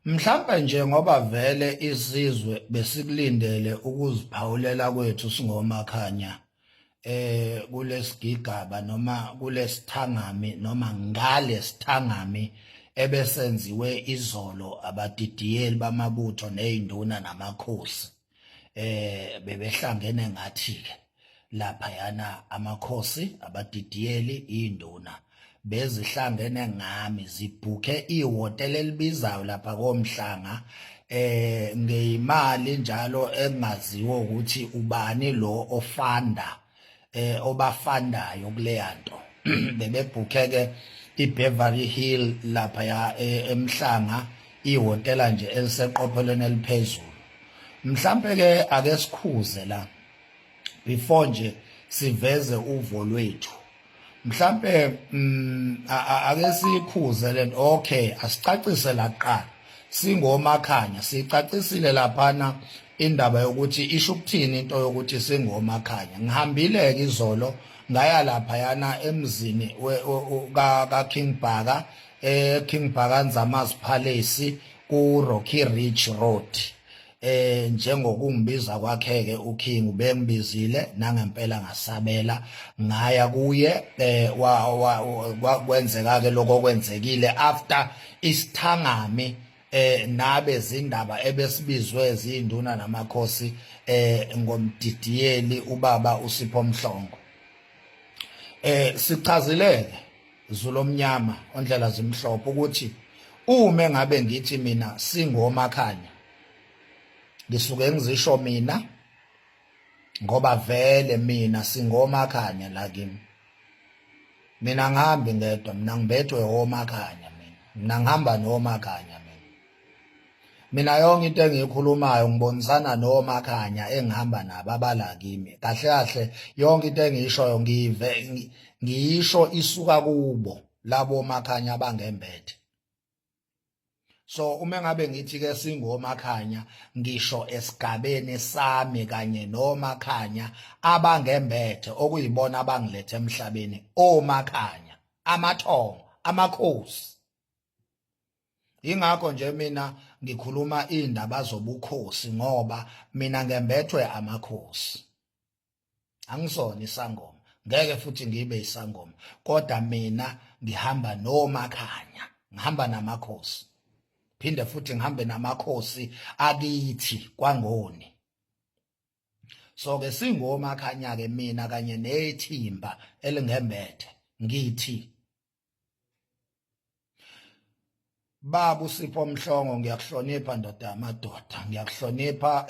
Mhlampe nje ngoba vele isizwe besikulindele ukuziphawulela kwethu singomakhanya kulesigigaba noma kulesithangami noma ngalesithangami ebesenziwe izolo abadidiyeli bamabutho nezinduna namakhosi. Bebehlangene ngathi ke laphayana amakhosi, abadidiyeli, induna bezihlangene ngami, zibhukhe ihhotela elibizayo lapha koMhlanga ngeyimali njalo engaziwa ukuthi ubani lo ofanda obafandayo kuleya nto. Bebebhukhe ke iBeverly Hill lapha ya eMhlanga, ihhotela nje eliseqophelweni eliphezulu. Mhlambe ke ake sikhuze la before nje siveze uvo lwethu. Mhlambe ake sikhuze lento. Okay, asicacise la kuqala. Singomakhanya, sicacisile laphana indaba yokuthi isho ukuthini into yokuthi singomakhanya. Ngihambile ke izolo, ngaya lapha yana emzini ka King Bhaka, King Bhaka Nzama's Palace ku Rocky Ridge Road. Njengokungibiza kwakhe ke uKing, ubengibizile nangempela, ngasabela ngaya kuye. Kwenzeka ke lokho kwenzekile after isithangami nabe zindaba ebesibizwe zinduna namakhosi ngomdidiyeli ubaba uSipho Mhlongo. Sichazileke Zulu omnyama ondlela zimhlophe ukuthi uma ngabe ngithi mina singomakhanya, ngisuke ngizisho mina ngoba vele mina singomakhanya la kimi. Mina ngihambi ngedwa, mina ngibethwe omakhanya, mina ngihamba nomakhanya. Mina yonke into engiyikhulumayo ngibonisana nomakhanya engihamba nabo abala kimi. Kahle kahle yonke into engiyishoyo ngive ngiyisho isuka kubo labo makhanya abangembethe. So uma ngabe ngithi ke singomakhanya, ngisho esigabeni sami kanye nomakhanya abangembethe, okuyibona abangilethe emhlabeni, omakhanya, amathongo, amakhosi. Ingakho nje mina ngikhuluma indaba zobukhosi, ngoba mina ngembethwe amakhosi. Angisona isangoma, ngeke futhi ngibe isangoma, kodwa mina ngihamba nomakhanya, ngihamba namakhosi, phinde futhi ngihambe namakhosi akithi kwaNgoni. So ke singomakhanya ke mina kanye nethimba elingembethe, ngithi Baba uSipho Mhlongo, ngiyakuhlonipha ndoda yamadoda, ngiyakuhlonipha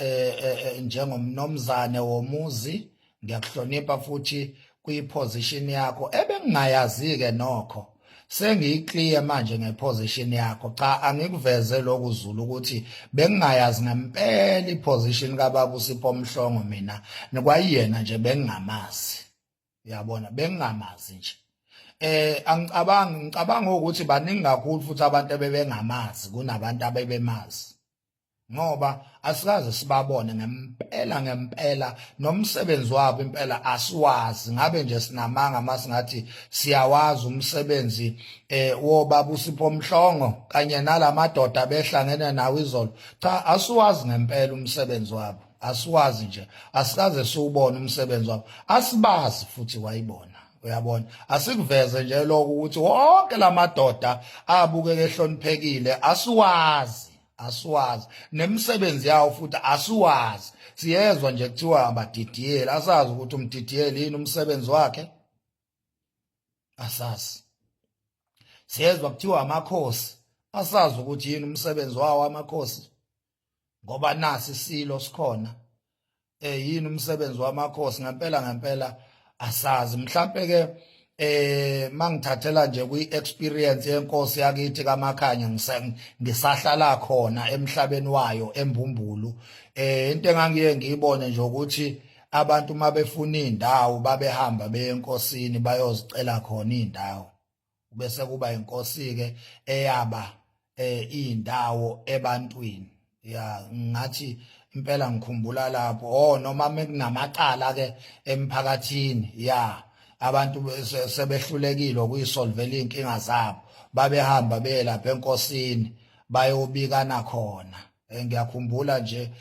njengomnomzane womuzi, ngiyakuhlonipha futhi kwiposition yakho ebengingayazi ke nokho. Sengiyiclear manje ngeposition yakho. Cha, angikuveze lokhu Zulu ukuthi bengingayazi ngempela iposition kababa uSipho Mhlongo, mina nikwayena nje bengingamazi. Uyabona, bengingamazi nje. Angicabangi, ngicabanga ukuthi baningi kakhulu futhi abantu ebebengamazi kunabantu abebemazi, ngoba asikaze sibabone ngempela ngempela, nomsebenzi wabo impela asiwazi. Ngabe nje sinamanga masingathi siyawazi umsebenzi wobaba uSipho Mhlongo kanye nalamadoda behlangene nawo izolo. Cha, asiwazi ngempela umsebenzi wabo, asiwazi nje, asikaze siwubone umsebenzi wabo, asibazi futhi wayibona. Uyabona, asikuveze nje lokho ukuthi wonke lamadoda abukeke ehloniphekile asiwazi, asiwazi nemisebenzi yawo futhi asiwazi. Siyezwa nje kuthiwa abadidiyeli, asazi ukuthi umdidiyeli yini umsebenzi wakhe, asazi. Siyezwa kuthiwa amakhosi, asazi ukuthi yini umsebenzi wawo amakhosi, ngoba nasi isilo sikhona. Yini umsebenzi wamakhosi ngempela ngempela? Asazi. Mhlambe ke mangithathela nje kwi experience yenkosi yakithi kaMakhanya, ngisahlala khona emhlabeni wayo eMbumbulu, into engangiye ngiyibone nje ukuthi abantu mabefuna indawo babehamba beye enkosini bayozicela khona indawo, bese kuba inkosi ke eyaba indawo ebantwini. Ya, ngathi impela ngikhumbula lapho, oh, noma mekunamacala ke emphakathini, ya, abantu sebehlulekile ukuyisolvela inkinga zabo, babehamba beye lapha enkosini. Bayobikana khona. Ngiyakhumbula nje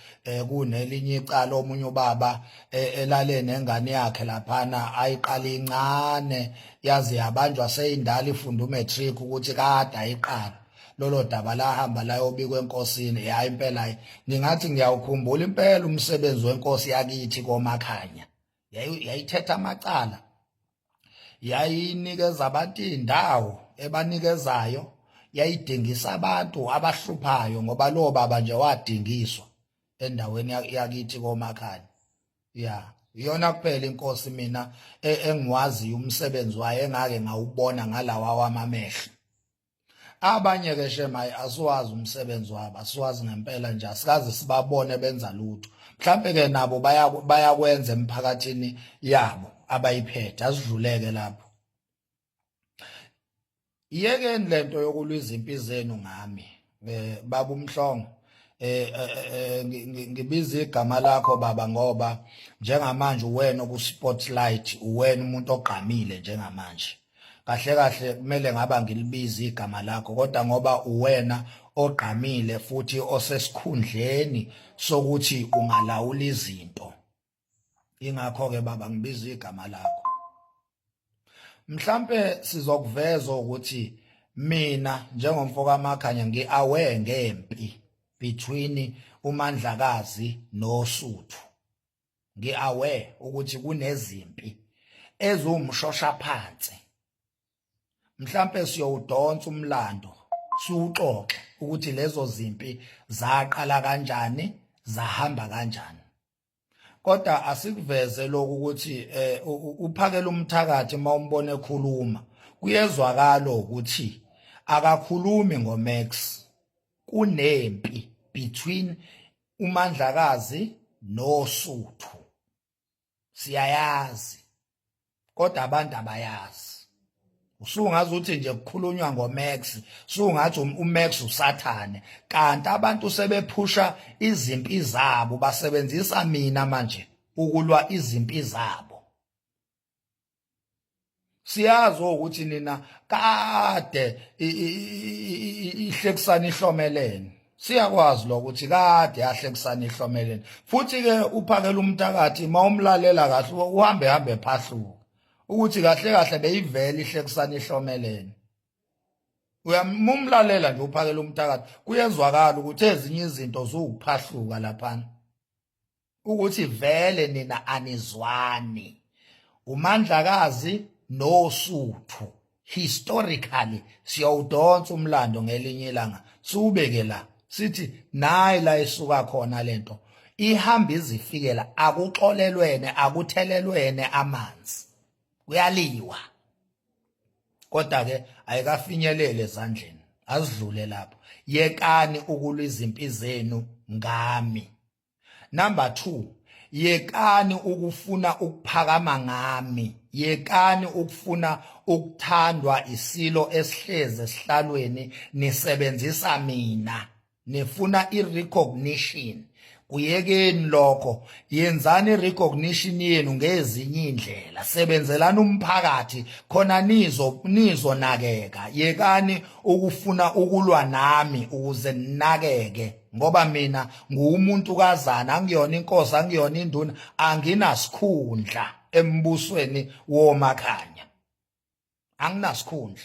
kunelinye icala omunye ubaba elale nengane yakhe laphana, ayiqala incane yaze yabanjwa seyindala, ifunda umatric, ukuthi kade ayiqala lolo daba, lahamba layobikwa enkosini. Hayi impela, ngingathi ngiyawukhumbula impela umsebenzi wenkosi yakithi koMakhanya. Yayithetha amacala, yayinikeza abantu indawo ebanikezayo, yayidingisa abantu abahluphayo, ngoba lo baba nje wadingiswa endaweni yakithi koMakhanya. Ya, iyona kuphela inkosi mina engiwaziyo umsebenzi wayo engake ngawubona ngalawa wamamehlo. Abanye ke shemayi asiwazi umsebenzi wabo, asiwazi ngempela nje, asikaze sibabone benza lutho. Mhlambe ke nabo bayakwenza emphakathini yabo abayiphethe. Asidluleke lapho. Iyekeni lento yokulwa izimpi zenu ngami. Baba uMhlongo, ngibiza igama lakho baba ngoba njengamanje uwena ku spotlight, uwena umuntu ogqamile njengamanje. Kahle kahle kumele ngaba ngilibiza igama lakho, kodwa ngoba uwena ogqamile futhi osesikhundleni sokuthi ungalawula izinto, ingakho ke baba ngibiza igama lakho. Mhlambe sizokuveza ukuthi mina njengomfo kaMakhanya ngi-aware ngempi between uMandlakazi noSuthu. Ngi-aware ukuthi kunezimpi eziwumshosha phansi. Mhlambe siyowudonsa umlando, siwuxoxe ukuthi lezo zimpi zaqala kanjani, zahamba kanjani. Kodwa asikuveze lokhu ukuthi uphakela umthakathi mawumbona ekhuluma, kuyezwakala ukuthi akakhulumi ngoMax, kunempi between uMandlakazi noSuthu. Siyayazi, kodwa abantu abayazi. Usungazi ukuthi nje kukhulunywa ngoMax, sungathi uMax usathane, kanti abantu sebephusha izimpi zabo, basebenzisa mina manje ukulwa izimpi zabo. Siyazi ukuthi nina kade ihlekisana ihlomelene, siyakwazi lokuthi kade yahlekisana ihlomelene. Futhi ke uphakela umthakathi mawumlalela kahle uhambe hambe phahluka ukuthi kahle kahle beyivela ihlekisana ihlomelene. Uyamumlalela nje uphakela umthakathi, kuyezwakala ukuthi ezinye izinto zukuphahluka laphana, ukuthi vele nina anizwani, uMandlakazi noSuthu historically. Siyawudonsa umlando ngelinye ilanga, siwubeke la, sithi nayi la isuka khona lento, ihamba izifikela. Akuxolelwene, akuthelelwene amanzi, kuyaliwa, kodwa ke ayikafinyelele ezandleni. Azidlule lapho. Yekani ukulwa izimpi zenu ngami. Number 2, yekani ukufuna ukuphakama ngami, yekani ukufuna ukuthandwa isilo esihleze esihlalweni nisebenzisa mina, nifuna i-recognition. Kuyekeni lokho, yenzani i-recognition yenu ngezinye indlela, sebenzelani umphakathi khona nizo nizonakeka. Yekani ukufuna ukulwa nami ukuze ninakeke, ngoba mina nguwumuntu kazana, angiyona inkosi, angiyona induna, anginasikhundla embusweni woMakhanya, anginasikhundla.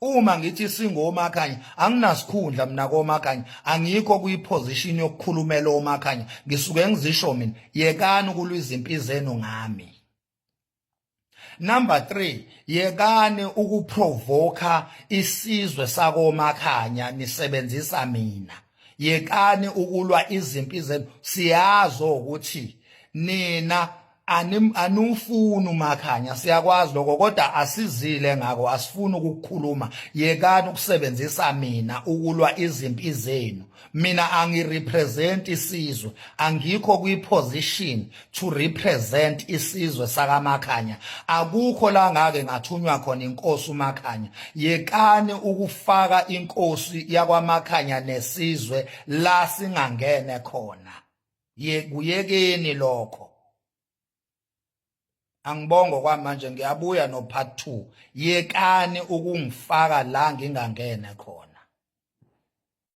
Uma ngithi singoMakhanya, anginasikhundla mina koMakhanya, angikho kuyiposition yokukhulumela oMakhanya, ngisuke ngizisho mina. Yekani ukulwa izimpi zenu ngami. Number 3, yekani ukuprovoka isizwe sakoMakhanya nisebenzisa mina. Yekani ukulwa izimpi zenu. Siyazi ukuthi nina anufuni uMakhanya, siyakwazi lokho, kodwa asizile ngako, asifuni ukukhuluma. Yekani ukusebenzisa mina ukulwa izimpi zenu. Mina angirepresent isizwe, angikho kwi-position to represent isizwe sakaMakhanya, akukho la ngake ngathunywa khona inkosi uMakhanya. Yekani ukufaka inkosi yakwaMakhanya nesizwe la singangene khona. Yekuyekeni lokho. Angibongo kwamanje, ngiyabuya no part 2. Yekani ukungifaka la ngingangene khona.